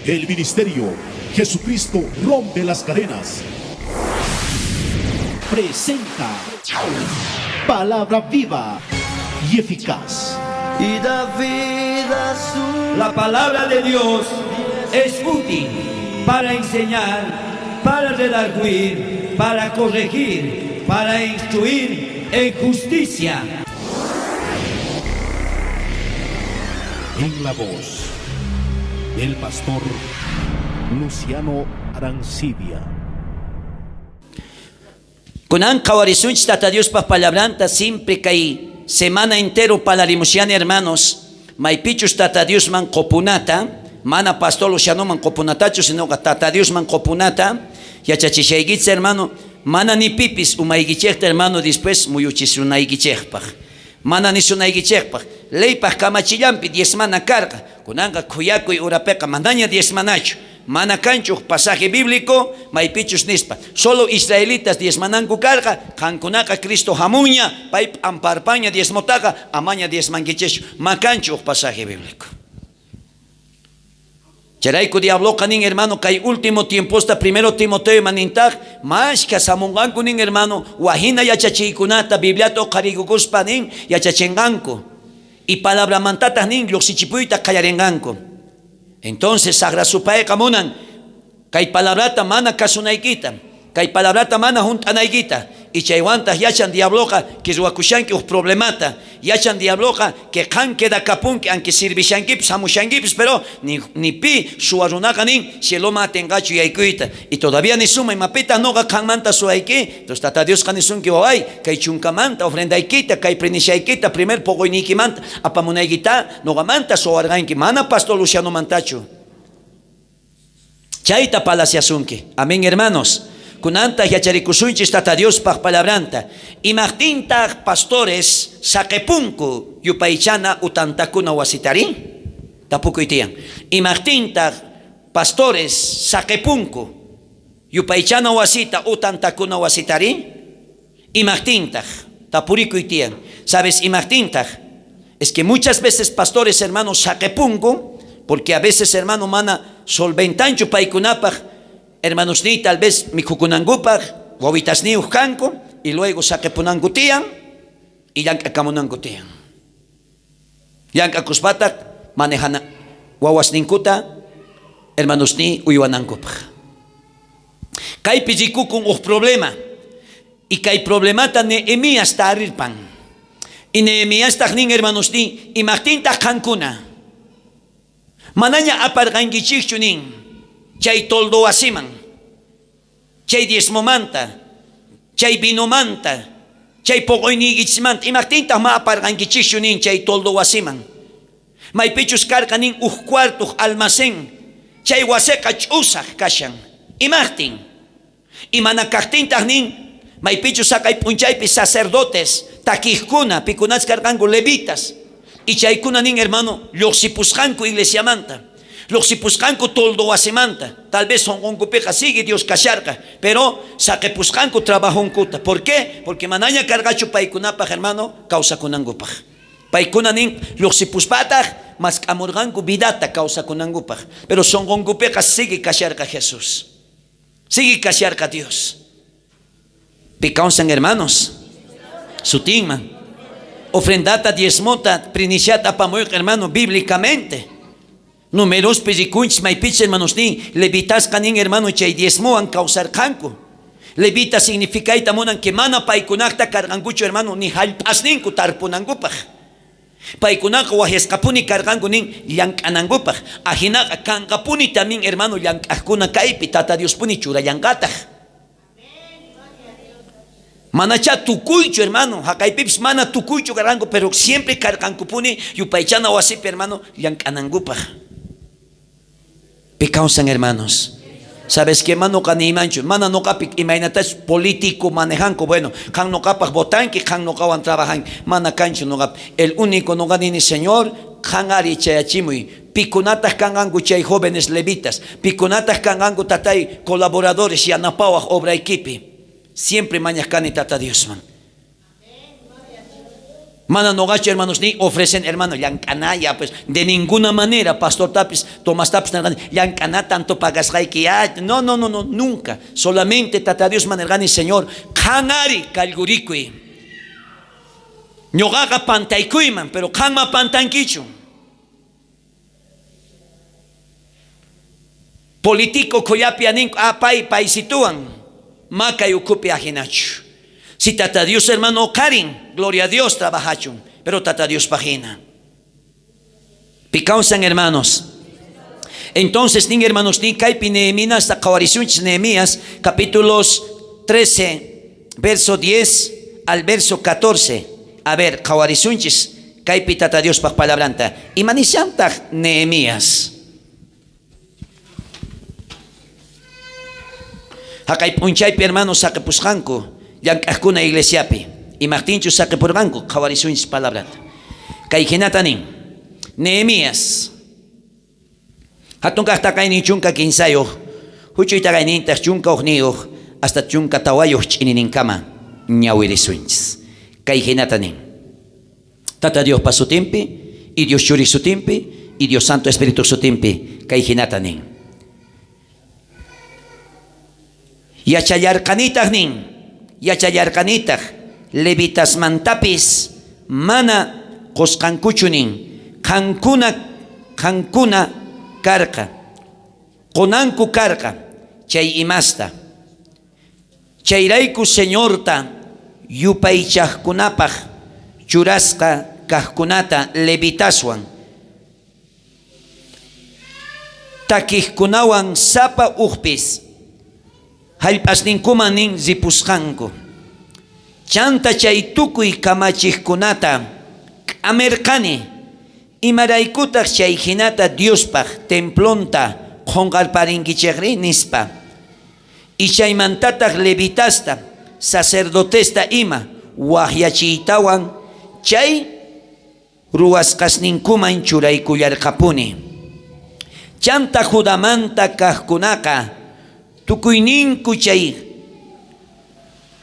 El ministerio Jesucristo rompe las cadenas. Presenta Palabra viva y eficaz. Y da vida su La palabra de Dios es útil para enseñar, para redarguir, para corregir, para instruir en justicia. En la voz del pastor Luciano Arancibia. Kunan qhawarisunchis Tata Diospa palabranta siempre kay semana entero palarimushani hermanos, maypichus Tata Diosman qopunata, mana pastor Lucianoman qopunatachu, sinoqa Tata Diosman qopunata, yachachishaykichis hermano, mana ni pipis umaykichejta hermano después muyuchisunaykichejpaj. Mana nisunaykichejpaj, leypaj kamachillanpi diezmana karqa, kunanqa khuyakuy urapeqa manaña diezmanachu. Mana kanchu pasaje bíblico, maypichus nispa. Solo israelitas diezmananku karqa, qankunaqa Cristo hamuña, pay p'amparpaña diezmotaqa, amaña diezmankicheschu. Ma kanchu uj pasaje bíblico. Chayrayku diabloqa nin hermano, kay último tiemposta primero Timoteo manintaj, mashka samunqanku nin hermano, wajina yachachiykunata Bibliata uqhariykukuspa nin yachachinqanku. Y palabramantataj nin lluqsichipuyta qallarinqanku. Entonces saqra supayqa munan kay palabrata mana kasunaykita, kay palabrata mana junt'anaykita. Y chaywantaj yachan diabloqa que ruwakushanki uj problemata, yachan diabloqa que qan quedakapunki aunque sirvishankipis hamushankipis, pero ni pi suwa runaqa nin cieloman atinqachu yaykuyta. Y todavía nisuma imapitaj noqa qanmanta suwayki. Entonces Tata Diosqa nisunki, waway, kay chunkamanta ofrendaykita, kay prinishaykita, primer poqoyniykimanta apamunaykita noqamanta suwarqanki, mana pastor Lucianomantachu. Chayta palaciasunki. Amén, hermanos. Kunantaj yacharikusunchis Tata Diospaj palabranta. Imajtintaj pastores saqepunku yupaychana utantakuna wasitari? Tapukuy tiyan. Imajtintaj pastores saqepunku yupaychana wasita utantakuna wasitari? Imajtintaj tapurikuy tiyan. ¿Sabes imajtintaj? Es que muchas veces pastores, hermanos, saqepunku porque a veces, hermano, mana solventanchu paykunapaj, hermanos ni tal vez mikhukunankupaj, wawitasniyuq kanku, y luego saqepunanku tiyan y llank'akamunanku tiyan. Llank'akuspataq manejana wawasninkuta, hermanos ni uywanankupaj. Kaypi rikukun uj problema, y kay problemata Nehemías tarirpan. Y Nehemíastaq nin, hermanos ni, imajtintaq qankuna manaña aparqankichikchu nin chay toldo wasiman, chay diezmomanta, chay vinomanta, chay poqoyniykichismanta, imajtintaq ma aparqankichikchu nin chay toldo wasiman. Maypichus karqa nin uj cuarto almacén, chay waseqa ch'usaq kashan. Imajtin? Y mana kajtintaq nin maypichus saqay p'unchaypi sacerdotes takijkuna, pikunach karqanku levitas, y chaykuna nin hermano lluqsipusqanku iglesiamanta, lluqsipusqanku toldo wasimanta, tal vez sonqonkupiqa sigue Dios kasharqa, pero saqepusqanku trabajonkuta. ¿Por qué? Porque manaña karqachu paykunapaj hermano kawsakunankupaj. Paykuna nin lluqsipuspataq mask'amurqanku vidata kawsakunankupaj, pero sonqonkupiqa sigue kasharqa Jesús, sigue kasharqa Dios. Pi kawsan hermanos, sutinman ofrendata, diezmota, priniciata apamuyqa hermano bíblicamente. Numerospi rikunchis maypichis hermanos nin levitasqa nin hermano chay diezmowan kawsarqanku. Levita significayta munan que mana paykunaqta karqankuchu hermano ni hallp'asninku tarpunankupaj. Paykunaqa wajyasqapuni karqanku nin llank'anankupaj. Ajinaqa kanqapuni también hermano llank'aqkuna kaypi Tata Diospuni churallanqataq. Manacha tukuychu hermano, haqaypipis mana tukuychu karqanku, pero siempre karqankupuni yupaychana wasipi hermano llank'anankupaj. Pi kawsan hermanos. ¿Sabes qué? Mano qaniymanchu, mana noqapi imaynatachus político manejanku, bueno, qan noqapaj votanki, qan noqawan trabajanki, mana kanchu noqapi. El único noqa nini, Señor, qan ari chayachimuy. Pikunataq kanqanku chay jóvenes levitas, pikunataq kanqanku tatay colaboradores yanapawaj obraykipi. Siempre mañaq kani Tata Diosman. Mana noqachu hermanosniy ofrecen hermano llank'anaya pues de ninguna manera pastortapis Tomastapis nerqani llank'ana tanto pagasqayki ya no no no no nunca solamente Tata Diosman nerqani Señor qan ari kallgurikuy ñoqaqa pantaykuyman pero qanma pantankichu. Politico ukhullapi aninku, ah, pay paysituwan, makay ukhupi ajinachu. Si Tata Dios hermano oqharin, gloria a Dios trabajachun, pero Tata Dios pajina. Pi kawsan hermanos. Entonces, nin hermanos, nin kaypi Nehemíasta qhawarisunchis Nehemías, capítulos 13, verso 10 al verso 14. A ver, qhawarisunchis kaypi Tata Diospaj palabranta. Imanishantaj Nehemías? Jaqay p'unchaypi hermanos saqepusqanku llank'ajkuna iglesiapi. Imajtinchus saqepurqanku, qhawarisunchis palabrata. Kay jinata nin Nehemías. Hatun kaj taqaynin 13, huch'uy taqaynintaj 11 hasta 14 ch'inininkama ñawirisunchis. Kay jinata nin. Tata Diospa sutinpi, y Dios Churi sutinpi, y Dios Santo Espíritu sutinpi, kay jinata nin. Yachallarqanitaj nin, yachallarqanitaj levitasmantapis mana qosqankuchu nin, qankuna qankuna karqa, qonanku karqa chay imasta. Chayrayku Señorta yupaychajkunapaj churasqa kajkunata levitaswan, takejkunawan sapa ujpis jallp'asninkuman nin ripusqanku. Chanta chay tukuy kamachejkunata k'amerqani, imaraykutaj chay jinata Diospaj templonta qhonqarparinkichejri nispa. Y chaymantataj levitasta, sacerdotesta ima wajyachiytawan chay ruwasqasninkuman churaykullarqapuni. Chanta Judamanta kajkunaqa tukuyninku chay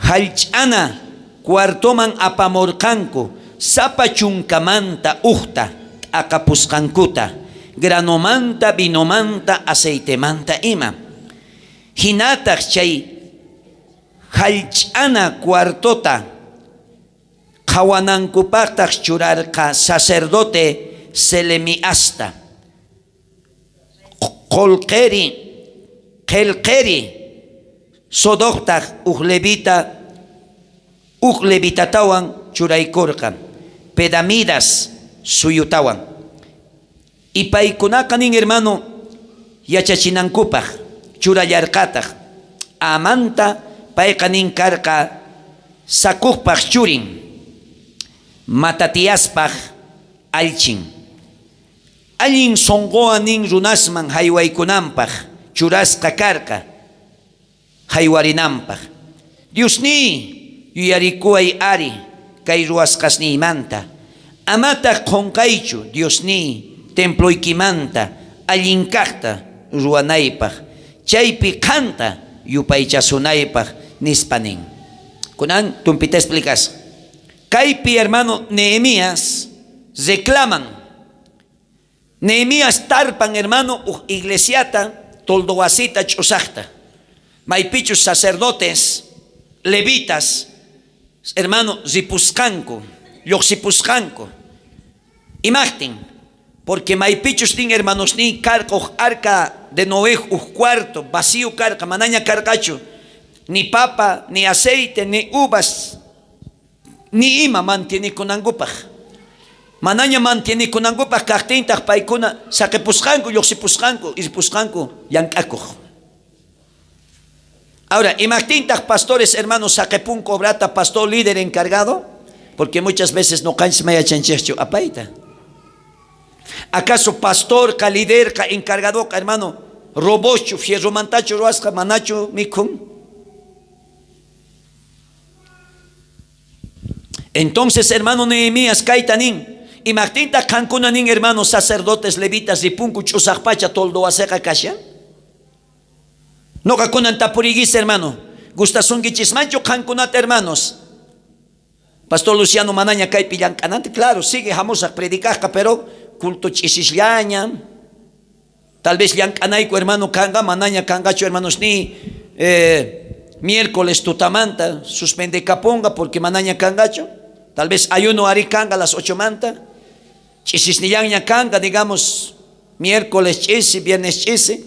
jallch'ana cuartoman apamorqanku sapa chunkamanta ujta t'aqapusqankuta, granomanta, vinomanta, aceitemanta ima. Jinataj chay jallch'ana cuartota qhawanankupajtaj churarqa sacerdote Selemiasta, qolqeri, qhelqeri, Sodoctaj uj levita, uj levitatawan churaykorqa, Pedamidas suyutawan. Y paykunaqa nin hermano yachachinankupaj churallarqataj Amanta, payqa nin karqa Sacujpaj churin, Matatiaspaj allchin. Allin sonqowan nin runasman jaywaykunanpaj churasqa karqa jaywarinanpaj. Diosníy, yuyarikuway ari kay ruwasqasniymanta. Amataj qonqaychu, Diosníy, temploykimanta allin kajta ruwanaypaj, chaypi qanta yupaychasunaypaj, nispa nin. Kunan tumpita explicas. Kaypi hermano Nehemías reclaman. Nehemías tarpan hermano uj iglesiata toldowasita ch'usajta. Maypichus sacerdotes, levitas, hermano ripusqanku, llojsipusqanku. Imajtin, porque maypichus nin hermanos nin karqa uj arca de Noé uj cuarto vacío karqa, manaña karqachu, ni papa, ni aceite, ni uvas, ni ima mantienekunankupaj. Manaña mantienekunankupaj kajtintaj paykuna saqepusqanku, llojsipusqanku, irpusqanku llank'akoj. Ahora, imajtintaj pastores, hermanos, saqepunku obrata, pastor líder encargado? Porque muchas veces no kanchis mayachanchejchu apayta. ¿Acaso pastor, ka líder, ka encargado, ka hermano, robochu, fierromantachu, ruasqa, manachu, mikhun? Entonces, hermano Nehemías, kayta nin, imajtintaj qankuna nin, hermanos, sacerdotes, levitas, ripunku ch'usajpacha toldo waseqa kashan? Noqa kunan tapuriguis, hermano, gustasunquichismanchu qankunata, hermanos? Pastor Luciano manaña kaypi llank'ananta, claro, sigue jamusaj predicajqa, pero culto ch'isisllaña. Tal vez llank'anayku hermano kanqa, manaña kanqachu hermanos ni miércoles tutamanta suspendekaponqa porque manaña kanqachu. Tal vez ayuno ari kanqa las 8 manta. Ch'isisnillanña kanqa, digamos, miércoles ch'isi, viernes ch'isi.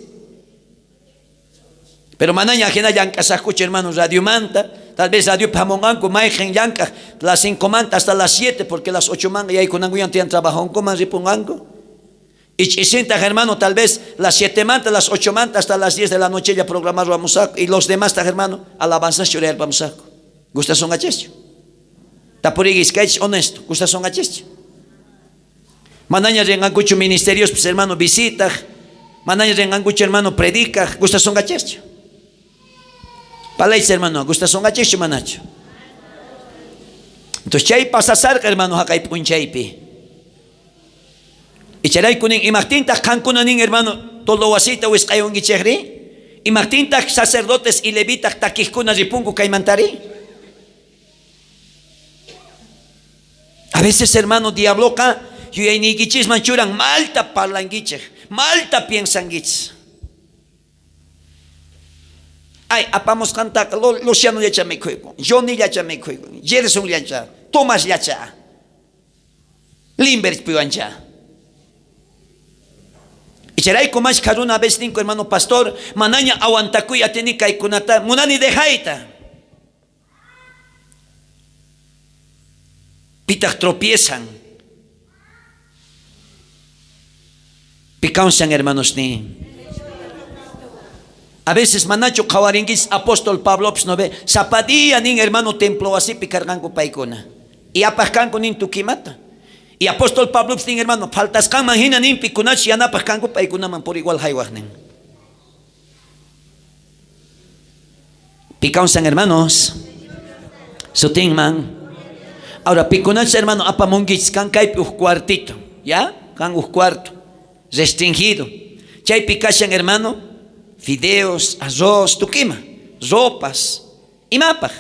Pero manaña ajina llank'asajkuchu hermano radiomanta. Tal vez radiopi jamonqanku mayqen llank'aj las 5 manta hasta las 7 porque las 8 manta yaykunankuña tiyan trabajonkuman ripunqanku. Y ch'isintaj hermano tal vez las 7 manta, las 8 manta hasta las 10 de la noche ya programar vamos a y los demás hermano alabanzas churayar vamos a. Gustasonqachishchu? Tapuriykichis honesto, gustasonqachishchu? Manaña rinqankuchu ministerios pues hermano visitaj, manaña rinqankuchu hermano predicaj, gustasonqachishchu? Palaychis hermano, gustasonqachishchu manachu? Entonces chay pasasarqa hermano haqay p'unchaypi. Icharayku nin imajtintaq qankuna nin hermano toldo wasita wisq'aywankichejri? Imajtintaq sacerdotes y levitaj takijkuna ripunku kaymantari? A veces hermano diabloqa yuyayniykichisman churan malta parlankichej, malta piensankichis. Ay, apamusqantaqa Luciano llacha mikhuykun, Johnny llacha mikhuykun, Gerson llacha, Tomás llacha, Limber piwancha. Icharayku mashkha runa a veces ninku hermano pastor, manaña aguantakuy atini kaykunata, munani dejayta. Pitaq tropiezan. Picaunsan hermanos ni. A veces manachu qhawarinkichis apóstol Pablopis no ve, sapadía nin hermano templo wasipi karqanku paykuna. Y apaq kanku nin tukimata. Y apóstol Pablopis nin hermano, faltasqanman hina nin pikunach yanapaq kanku paykunaman por igual haywaq nin. Picaunsan hermanos. Sutinman. Ahora pikunach hermano apamunkichis kan kaypi uj cuartito, ¿ya? Kan uj cuarto restringido. Chaypi kashan hermano fideos, arroz, tukima, ropas, imapaj.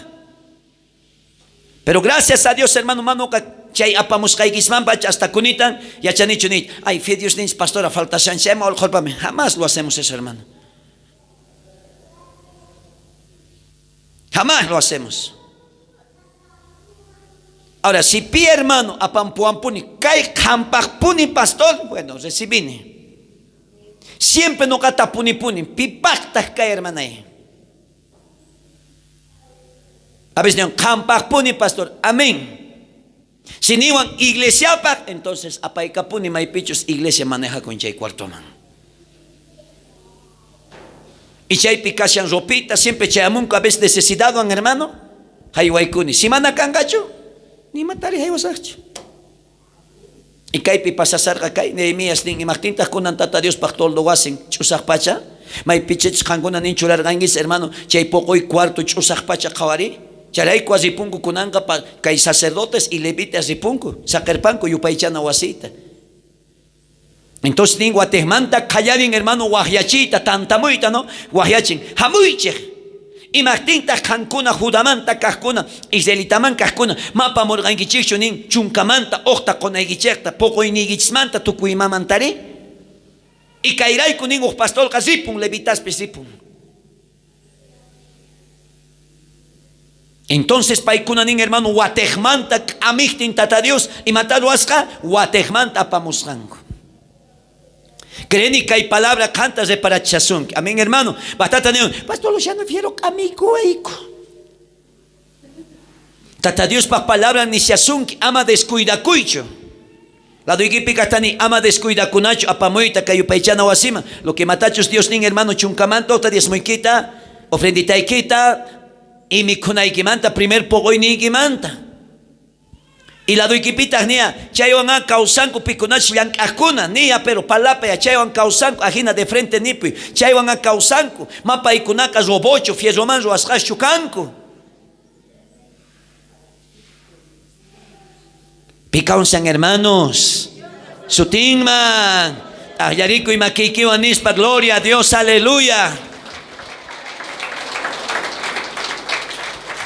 Pero gracias a Dios hermano manoqa chay apamusqaykisman pacha hasta kunitan yachanichu nit. Ay, fe Dios nin pastora falta shanchema olqolpame. Jamás lo hacemos eso, hermano. Jamás lo hacemos. Ahora, si pi hermano apampuampuni, kay qampaqpuni pastor, bueno, recibini. Siempre no kata puni puni, pi pactas kay hermanay. A veces no, qampaqpuni pastor, amén. Si niwan iglesia pak, entonces apaykapuni maypichus iglesia maneja con chay cuartoman. Y chaypi kashan ropita, siempre chayamunku a veces necesidad, hermano, haywaykuni. Si mana kangachu, ni matari haywasaqchu. Y kaypi pasasarqa kay Nehemías nin imaqtintaq kunan tata Diospaq toldo wasin ch'usaq pacha, maypichich qankuna nin churarqankichis hermano, chay poqoy cuarto ch'usaq pacha qhawari. Charayku ripunku kunanqa kay sacerdotes y levitas ripunku, saqerpanku yupaychana wasita. Entonces nin watejmanta qallarin hermano waqyachiyta tantamuyta, no? Waqyachin, hamuychej. Imaqtintaq qankuna Judamanta kaqkuna, Israelitaman kaqkuna, mapamurqankichikchu nin chunkamanta uqta qunaykichikta, puquyniykichikmanta tukuymamantari. Y kayrayku nin uq pastorqa ripun, levitaspis ripun. Entonces paykuna nin hermano watejmanta k'amijtin tata Dios imata ruwasqa watejmanta apamusqanku. Creeni kay palabra qanta reparachasunki. Amén hermano. Batata nin pastor Luciano Fierro k'amikuwayku. Tata Dios pa palabra nishasunki ama descuidakuychu. Laduykipi kastani ama descuidakunachu apamuyta kay yupaychana wasima. Lo que matachus Dios nin hermano chunkamanta uta diezmuykita ofrenditaykita y mikhunaykimanta primer poqoyniykimanta. Y laduykipitaq nia chaywan a kawsanku pikunach llank'aqkuna nia pero palapaya chaywan kawsanku ajina de frente nipuy chaywan a kawsanku mapaykunaqa robochu fierroman ruwasqaschu kanku. Pikawnsan hermanos sutinman aqllarikuy makiykiwan nispa gloria a Dios, aleluya.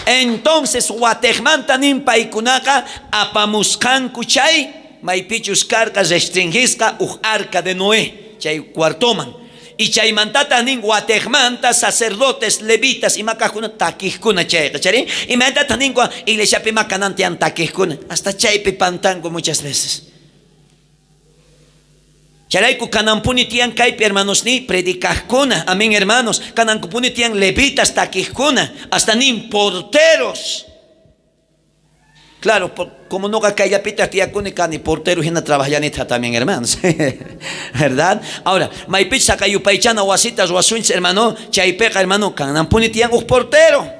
Entonces watejmanta nin paykunaqa apamusqanku chay maypichus karqa restringisqa uj arca de Noé chay cuartoman. Y chaymantataj nin watejmanta sacerdotes, levitas ima kajkuna takejkuna chayqa chayrí. Imaynatataj ninku iglesiapi ima kanan tiyan takejkuna. Hasta chaypi pantanku muchas veces. Chayrayku kanampuni tiyan kaypi hermanosniy predicajkuna, amén hermanos, kanankupuni tiyan levitas takejkuna, hasta nin porteros. Claro, como noqa kayllapitaj tiyakuni kani portero jina trabajallanitja también hermanos. ¿Verdad? Ahora, maypichus saqay yupaychana wasita ruwasunchis hermano, chaypeqa hermano kanampuni tiyan uj portero.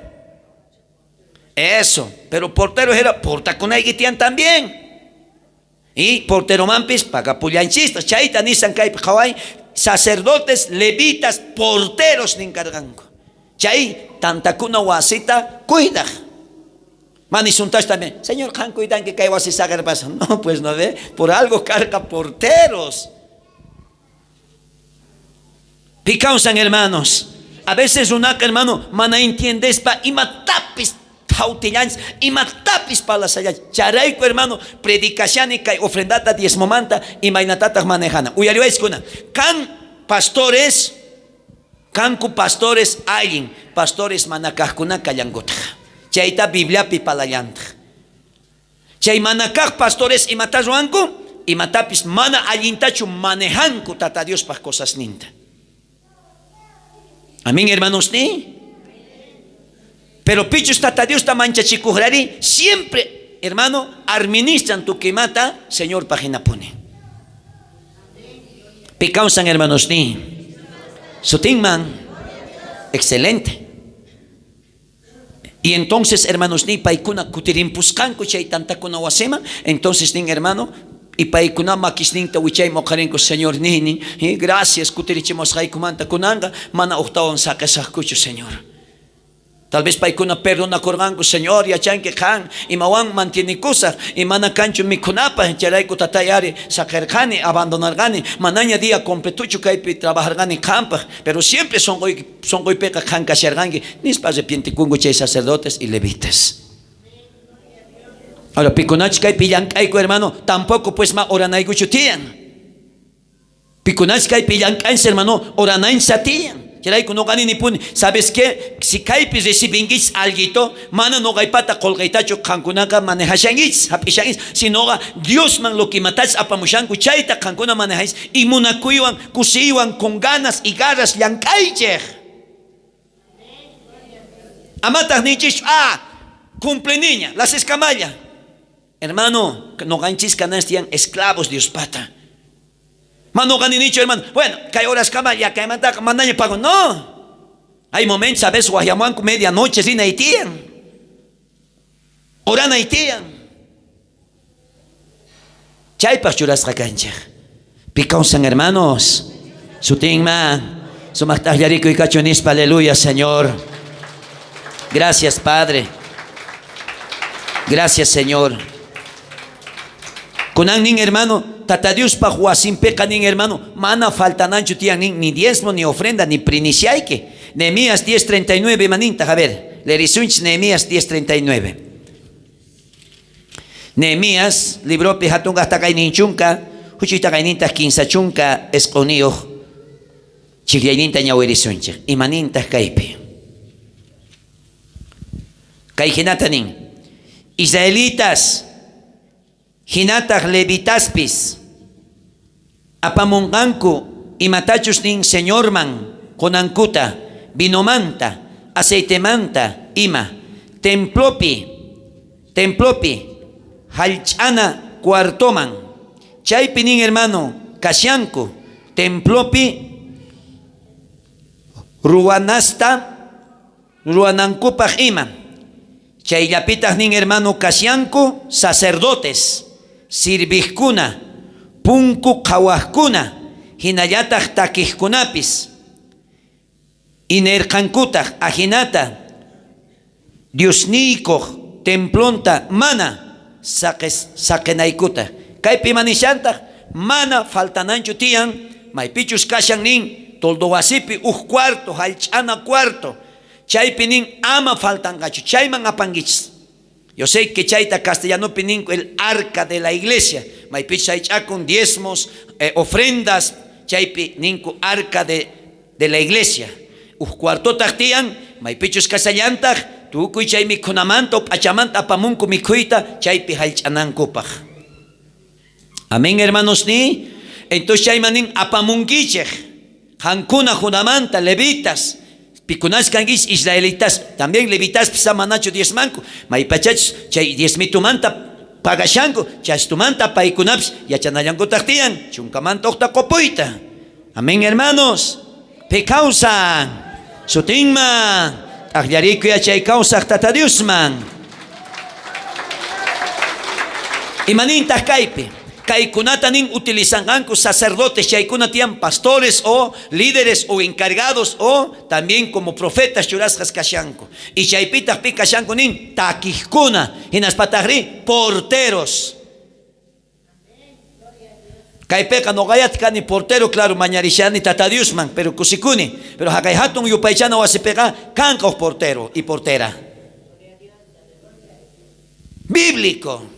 Eso, pero portero era portakunayki tiyan también. Y porteromanpis pagapullanchista, chayta nisan kaypi qhaway, sacerdotes, levitas, porteros nin karqanku. Chay tantakuna wasita cuidaj. Manisuntash también, Señor, qan cuidanki kay wasi saqerpasa. No, pues no ve, por algo carga porteros. Pi kawsan hermanos. A veces runaqa hermano mana entiendespa imatapis thawtillanchis, imatapis parlasallanchis. Chayrayku hermano predicashani kay ofrendata diezmomanta imaynatataj manejana. Uyariwaychis Kan pastores, kanku pastores allin, pastores mana kajkuna kallankutaj. Chayta Bibliapi parlallantaj. Chay mana kaj pastores imata ruwanku, imatapis mana allintachu manejanku Tata Diospaj cosasninta. Amén, hermanos, ni. Pero pichus Tata Diosta manchachikujrari, siempre, hermano, administran tukuy imata, Señor página pone. Pi kawsan, hermanos, ni. Sutinman, excelente. Y entonces, hermanos, ni paykuna kutirimpusqanku chay tantakuna wasiman, entonces nin hermano, y paykuna makisninta wichayman oqharinku, Señor nini, gracias kutirichimusqaykumanta kunanqa mana ujtawan saqesajkuchu, Señor. Tal vez paykuna perdonakurqanku, Señor, yachanki qan imawan mantienikusaj y mana kanchu mikhunapaj, chayrayku tatay ari saqerqani, abandonarqani, manaña día completochu kaypi trabajarqani qanpaj, pero siempre sonqoypiqa qan kasharqanki, nispa arrepientikunku chay sacerdotes y levitas. Ahora, pikunachus kaypi llank'ayku, hermano, tampoco pues ma oranaykuchu tiyan. Pikunachus kaypi llank'anchis, hermano, oranaycha tiyan. Chayrayku noqa nini puni, ¿sabes qué? Si kaypi recibinkichis alguito, mana noqaypata qolqeytachu qankunaqa manejashankichis, hap'ishankichis, sinoqa Diosman lo que imatachis apamushanku, chayta qankuna manejáis, y munakuywan, kusiywan, con ganas y garras llank'aychej. Amataj ninchis, ah, cumpliniña, las escamalla. Hermano, noqanchis kanastian esclavos Diospata. Mano ninichu, hermano. Bueno, kay horas kama ya kaymantaqa manaña pago. No. Hay momentos a veces waqyamuwanku medianoche rinay tiyan. Oranay tiyan. Chaypaj churasqa kanchej. Pi kawsan, hermanos. Sutinman. Sumajtaj kachu nispa, aleluya, Señor. Gracias, Padre. Gracias, Señor. Kunan nin, hermano, Tata Diospaj wasinpeqa nin, hermano, mana faltananchu tiyan nin, ni diezmo, ni ofrenda, ni primiciayki. Nehemías 10:39, maninta, a ver, leerisunchis Nehemías 10:39. Nehemías, libropi hatun kaynin chunka, huchuyta kaynintaj kinsa chunka isq'unniyuq, chijllayninta ñawirisunchik. Imanintaj kaypi. Kay hinata nin, Israelitas, hinataq levitaspis, apamunqanku imatachus nin Señorman qonankuta, vinomanta, aceitemanta, ima, templopi, jallch'ana cuartoman, chaypi nin hermano, kashanku, templopi, ruwanasta, ruwanankupaj ima, chayllapitaj nin hermano, kashanku, sacerdotes, sirvijkuna, punku qhawajkuna, hinallataj takijkunapis, inerqankutaj ajinata, Diosniykoj templonta mana saqenaykuta. Kaypi manishantaq mana faltananchu tiyan, maypichus kashan nin, toldo wasipi uj cuarto, jallch'ana cuarto. Chaypi nin ama faltanqachu, chayman apankichis. Yo sé que chayta castellanopi ninku el arca de la iglesia, maypichus saych'akun diezmos, ofrendas, chaypi ninku arca de, de la iglesia. Uj cuartotaj tiyan, maypichus kashallantaj, tukuy chay mikhunamanta o p'achamanta apamunku mikhuyta, chaypi jallch'anankupaj. Amén, hermanos ni. Entonces chayman nin apamunkichej. Qankuna Judamanta, levitas, pikunas kankichis israelitas, también levitaspis manachu diezmanku, maypachachus chay diezmitumanta pagashanku, chastumanta paykunapis yachanallankutaj tiyan, chunkamanta ujta qopuyta. Amén, hermanos. Pi kawsan, sutinman, t'ajllarikuy chay kawsaj Tata Diosman. Imanintaj kaypi? Kaykunata nin utilizanqanku sacerdotes, chaykuna tiyan pastores o líderes o encargados o también como profetas churasqas kashanku. Y chaypitaj pi kashanku nin takijkuna, hinaspatajrí porteros. Kaypeqa noqayat kani portero, claro, mañarishani Tata Diosman, pero kusikuni. Pero haqay hatun yupaychana wasipeqa kanqa uj portero y portera. Bíblico.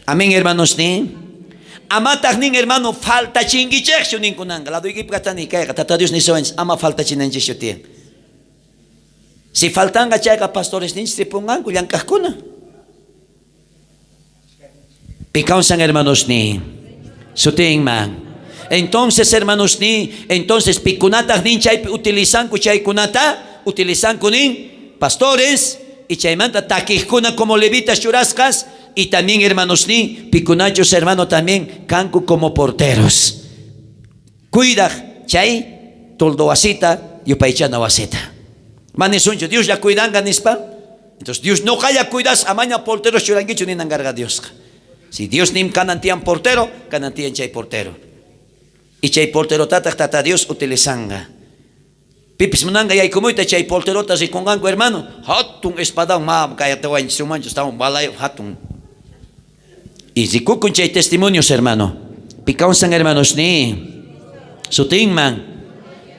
Amén, hermanos, ni. Amataj nin, hermano, falta chinguichejchu ninkunanqa. Ladoykipi kastani kayqa, Tata Dios nisawanchis, ama falta chinanchikchu tiyan. Si faltanqa chayqa pastores ninchis ripunqanku llank'ajkuna. Pi kawsan, hermanos, ni. Sutinman. Entonces, hermanos, ni. Entonces, pikunataj nin chaypi utilizanku chaykunata, utilizanku nin pastores y chaymanta takijkuna como levitas churasqas. Y también, hermanos, ni pikunachos, hermano, también kanku como porteros. Cuidaj chay toldo wasita, yupaychana wasita. Manisunchu, Dios ya cuidanga nispa. Entonces, Dios no haya cuidas, amaña porteros churanguichu ni nangarga Dios. Si Dios nim kanantian portero, kanantian chay portero. Y chay portero tataj tata Dios utilizanga. Pipis munanga yaykumuyta chay porterota rikunqanku, hermano. Hatun espadón, ma kayatawanchis sumanchis, tawan balay hatun. Y rikukun chay testimonios, hermano. Pikawnsan, hermanos, ni. Sutinman.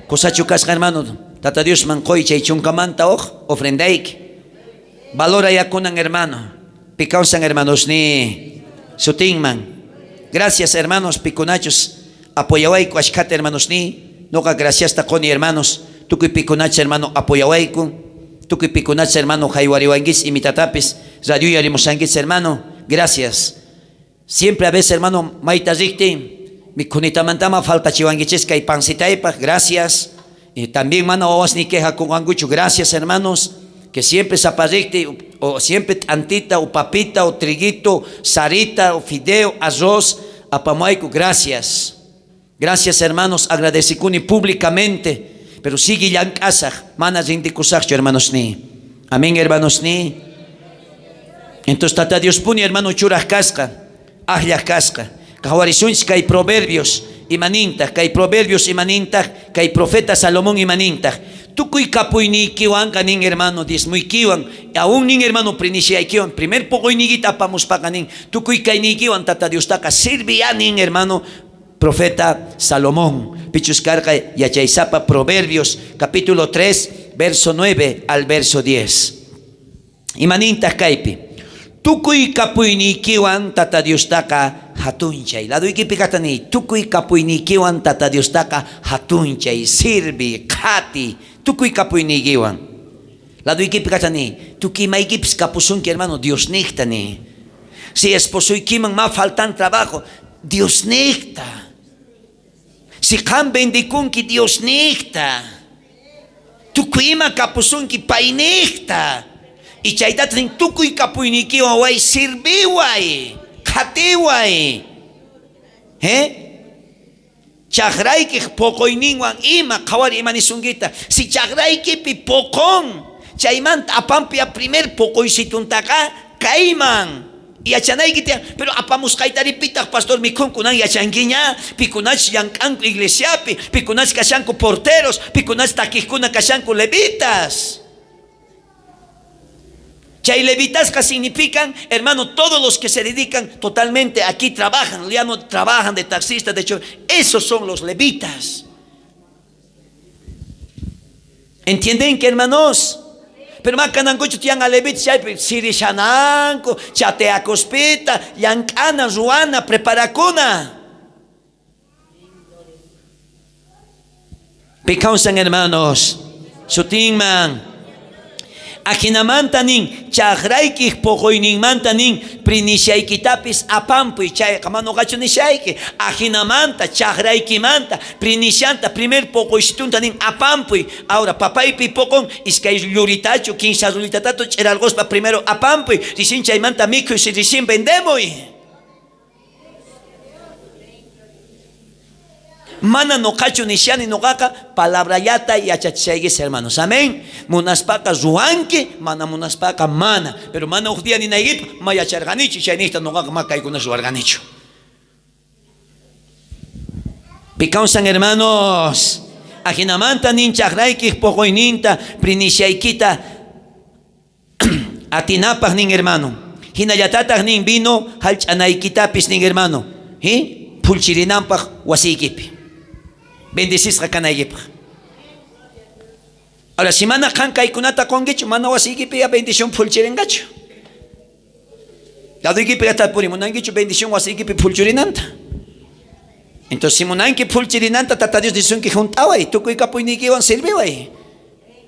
Kosachu kasqa, hermano. Tata Dios man qoy chay chunkamanta oj ofrendayki. Valora yakunan, hermano. Pikawnsan, hermanos, ni. Sutinman. Gracias, hermanos, pikunachos. Apoyawayku ashkhata, hermanos, ni. Noqa gracias ta qoni, hermanos. Tukuy pikunachos, hermano, apoyawayku. Tukuy pikunachos, hermano, jaywariwankichis imitatapis. Radio yarimusankichis, hermano. Gracias. Siempre a veces, hermano, mayta rikti, mikhunitamantama falta chiwankichis kay pancitaypaj, gracias. Y también, mano, wawas ni queja con angucho, gracias, hermanos. Que siempre zaparrikti, o siempre tantita, o papita, o triguito, sarita, o fideo, arroz, apamuayku, gracias. Gracias, hermanos, agradecikuni públicamente. Pero sigue llank'asaj, mana rindikusajchu, hermanos, ni. Amén, hermanos, ni. Entonces, Tata Dios puni, hermano, churaj kasqa, ajllaj kasqa. Qhawarisunchis kay proverbios imanintaj, kay proverbios imanintaj, kay profeta Salomón imanintaj. Tukuy kapuyniykiwanqa nin, hermano, diezmuykiwan, aún nin, hermano, prinishaykiwan, primer poqoyniykita apamuspaqa nin, tukuy kayniykiwan Tata Diostaqa sirviya nin, hermano, profeta Salomón. Pichus karqa yachaysapa Proverbios capítulo 3, verso 9 al verso 10. Imanintaj kaypi. Tukuy kapuyniykiwan Tata Diostaqa hatunchay. Ladoykipi kaqta niy, tukuy kapuyniykiwan Tata Diostaqa hatunchay, sirvi, qhati, tukuy kapuyniykiwan. Ladoykipi kaqta niy, tukuy imaykipis kapusunki, hermano, Dios niqta niy. Si esposoykiman ma faltan trabajo, Dios niqta. Si qan bendikunki, Dios niqta. Tukuy ima kapusunki, pay niqta. Y chaytataq nin, tukuy kapuyniykiwan way sirviway, qhatiway. Chajraykej poqoyninwan ima, qhawari ima nisunkita. Si chajraykipi poqon, chaymanta apampia primer poqoysituntaqa kayman. Yachanayki tiyan, pero apamusqaytari pitaq pastor mikhunkunan yachankiña, pikunach llank'anku iglesiapi, pikunach kashanku porteros, pikunach takijkuna kashanku levitas. Chay levitasqa significan, hermano, todos los que se dedican totalmente aquí trabajan, ya no trabajan de taxistas, de hecho, esos son los levitas. Entiendenki, hermanos? Pero ma kanankuchu tiyan alevitas chaypi sirishananku, chateakuspita, llank'ana, ruwana, preparakuna. Pi kawsan, hermanos? Sutinman. Ajinamanta nin, chajraykej poqoyninmanta nin, prinishaykitapis apampuy. Chayqa mana noqachu nishayki. Ajinamanta, chajraykimanta, prinishanta, primer poqoysitunta nin, apampuy. Ahora, papaypi poqon, iskay lluritachu, kinsa lluritatatu ch'iralqospa primero apampuy. Rixin chaymanta mikhuy, si rixin vendemuy. Mana noqachu nishani, noqaqa palabrallata yachachishaykis, hermanos. Amén. Munaspaqa ruwanki, mana munaspaqa mana. Pero mana uj día ninaykipaj, ma yacharqanichu, chaynejta noqaqa ma kaykuna ruwarqanichu. Pi kawsan, hermanos? Ajinamanta nin chajraykej poqoyninta, prinishaykita atinapaj nin, hermano. Jinallatataj nin vino jallch'anaykitapis nin, hermano. ¿Sí? Phulchirinanpaj wasiykipi. Bendecisqa kanaykipaj. Ahora, si mana qan kaykunata qonkichu, mana wasiykipi ya bendición phulchirinqachu. Laduykipi tapuri, munankichu bendición wasiykipi phulchurinanta? Entonces, si munanki phulchirinanta, Tata Dios nisunki junt'away, tukuy kapuyniykiwan sirviway.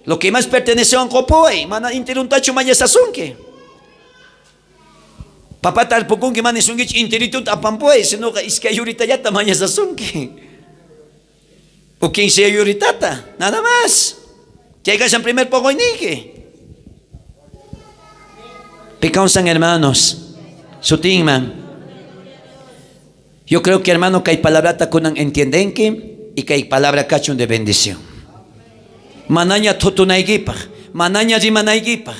Lo que más pertenecewan qopuway, mana intiruntachu mañasasunki. Papá tarpukunki, mana nisunkichu intiritunta apampuway, sinoqa iskay yuritallata mañasasunki. O 15 yuritata, nada más. Chay kashan primer poqoyniyki. Pi kawsan, hermanos? Sutinman. Yo creo que, hermano, kay palabrata kunan entiendenki y kay palabra kachun de bendición. Manaña thutunaykipaj, manaña rimanaykipaj.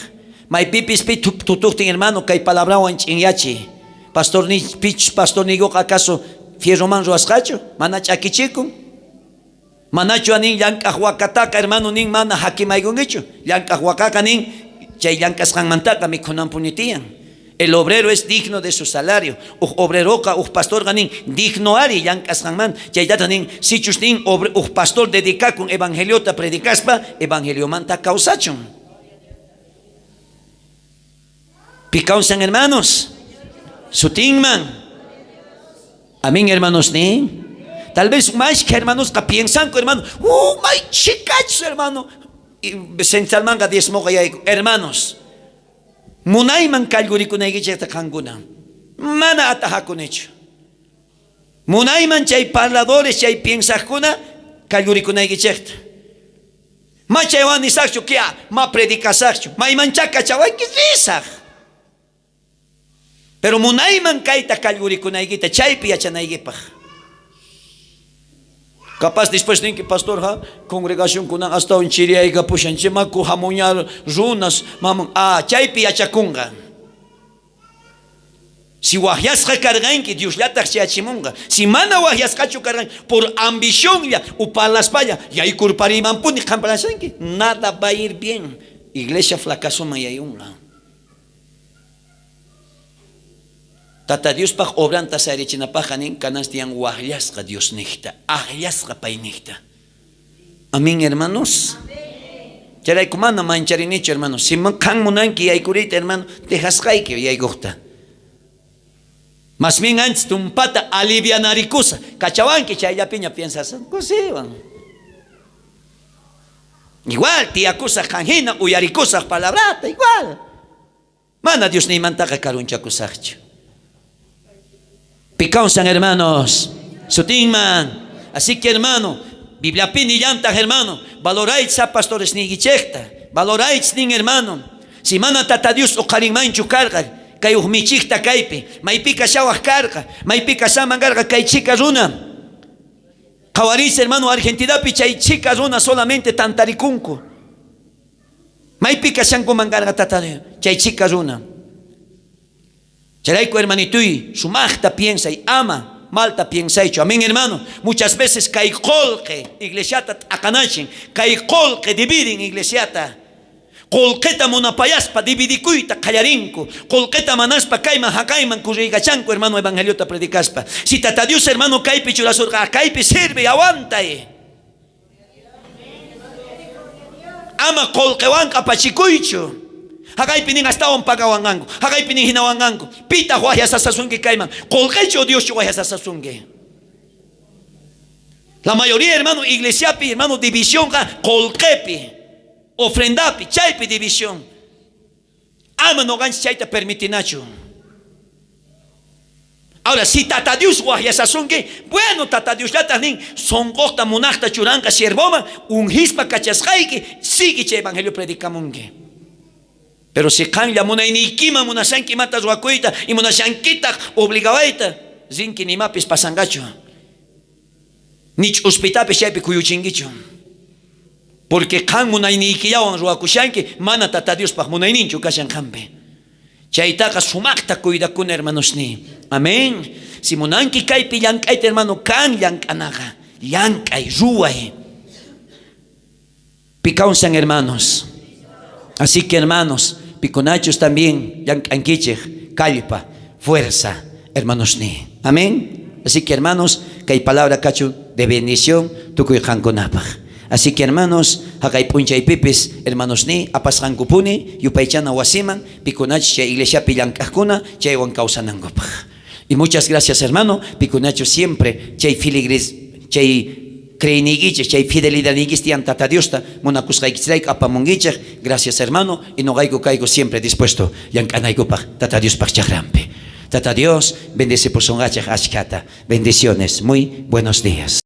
Maypipis pi thutuqtin, hermano, kay palabrawan ch'inyachiy. Pastor ni pich pastor niykuqa acaso fierroman ruwasqachu? Mana ch'akichikun. Manachu nin llank'aj wakataqa, hermano, nin mana hakimaykunkichu. Llank'aj wakaqa nin chay llank'asqanmantaqa mikhunanpuni tiyan. El obrero es digno de su salario. Uj obreroqa, uj pastorqa nin digno ari llank'asqanmanta. Chaytata nin sichus nin uj pastor dedicakun evangeliota predicaspa, evangeliomanta kawsachun. Pi kawsan, hermanos? Sutinman. Amén, hermanos, ni. Tal vez más que hermanos que piensan, hermano, may chikachus, hermano. Y centralmanga diezmoqa yayku. Hermanos, munayman kallgurikunaykichejta qankuna. Mana atajakunichu. Munayman chay parladores, chay piensajkuna kallgurikunaykichejta. Ma chaywan nisajchu, kia ma predicasajchu, maymanchá kachawanki risaj. Pero munayman kayta kallgurikunaykita, chaypi yachanaykipaj. Capaz después ninki, pastor, ha, congregación kunan astawan chiriyaykapushan, chimaku hamuñar runas, mamun, ah, chaypi yachakunqa. Si wajyasqa karqanki, Diosllataj chayachimunqa. Si mana wajyasqachu karqanki, por ambicionlla u parlaspalla, yaykurparimanpuni qan parlashanki, nada va a ir bien. Iglesia fracasoman yayunqa. Tata Diospaj obranta sayarichinapajqa nin kanas tiyan wajyasqa Diosnejta, ajllasqa paynejta. Amén, hermanos. Chayrayku mana mancharinichu, hermanos. Si qan munanki yaykuriyta, hermano, dejasqayki yaykojta. Más bien antes tumpata alivianarikusa. Kachawanki chayllapiña piensas, kusiwan. Igual tiyakusaj qan hina, uyarikusaj palabrata, igual. Mana Dios niymantaqa karunchakusajchu. Pi kawsan, hermanos? Sutinman. Así que, hermano, Bibliapi nillantaj, hermano, valoráis a pastores niykichejta, valoráis nin, hermano. Si mana Tata Dios uqharinmanchu karqa, kay uj michijta kaypi, maypi kashawaj karqa, maypi kashaman karqa kay chhika runa. Qhawariychis, hermano, Argentinapi chay chhika runa solamente tantarikunku. Maypi kashankuman karqa Tata Dios, chay chhika runa. Chayrayku, hermanituy, sumajta piensay, ama malta piensaychu. Amén, hermano. Muchas veces kay qolqe iglesiata t'aqanachin, kay qolqe dividin iglesiata. Qolqeta munapayaspa dividikuyta qallarinku. Qolqeta manaspa kayman haqayman kurriykachanku, hermano, evangeliota predicaspa. Si Tata Dios, hermano, kaypi churasurqa, kaypi sirve, aguantay. Ama qolqewanqa apachikuychu. Jaqaypi nin astawan pagawanqanku. Jaqaypi nin jinawanqanku. Pitaj wajyasasasunki kayman? Qolqechu o Dioschu wajyasasasunki? La mayoría, hermano, iglesiapi, hermano, divisionqa qolqepi, ofrendapi, chaypi división. Ama noqanchis chayta permitinachu. Ahora, si Tata Dios wajyasasunki, bueno, Tata Diosllataj nin, sonqojta munajta churanqa siervoman, ungispa kachasqayki, sigue chay evangelio predicamunki. Pero si qanlla munayniykiman munashanki imata ruwakuyta y munashankitaj obligawayta, rinki ni imapis pasanqachu. Ni ch'uspitapis chaypi kuyuchinkichu. Porque qan munayniykillawan ruwakushanki, mana Tata Diospaj munayninchu kashan qanpi. Chaytaqa sumaqta cuidakuna, hermanosniy. Amén. Si munanki kaypi llank'ayta, hermano, kan llank'anaqa. Llank'ay, ruway. Pikawnsan, hermanos. Así que, hermanos, pikunachus también llank'ankichej, kallpa, fuerza, hermanosniy. Amén. Así que, hermanos, kay palabra kachu de bendición tukuy qankunapaj. Así que, hermanos, jaqay p'unchaypipis, hermanosniy, apasqankupuni yupaychana wasiman, pikunachus chay iglesiapi llank'ajkuna chaywan kawsanankupaj. Y muchas gracias, hermano, pikunachus siempre chay filigres, chay creyniykichej, chay fidelidadniykichej tiyan Tata Diosta munakusqaykichrayku apamunkichej. Gracias, hermano, y noqayku kayku siempre dispuesto llank'anaykupaj Tata Diospaj chajranpi. Tata Dios bendecipusonqachej ashkhata. Bendiciones. Muy buenos días.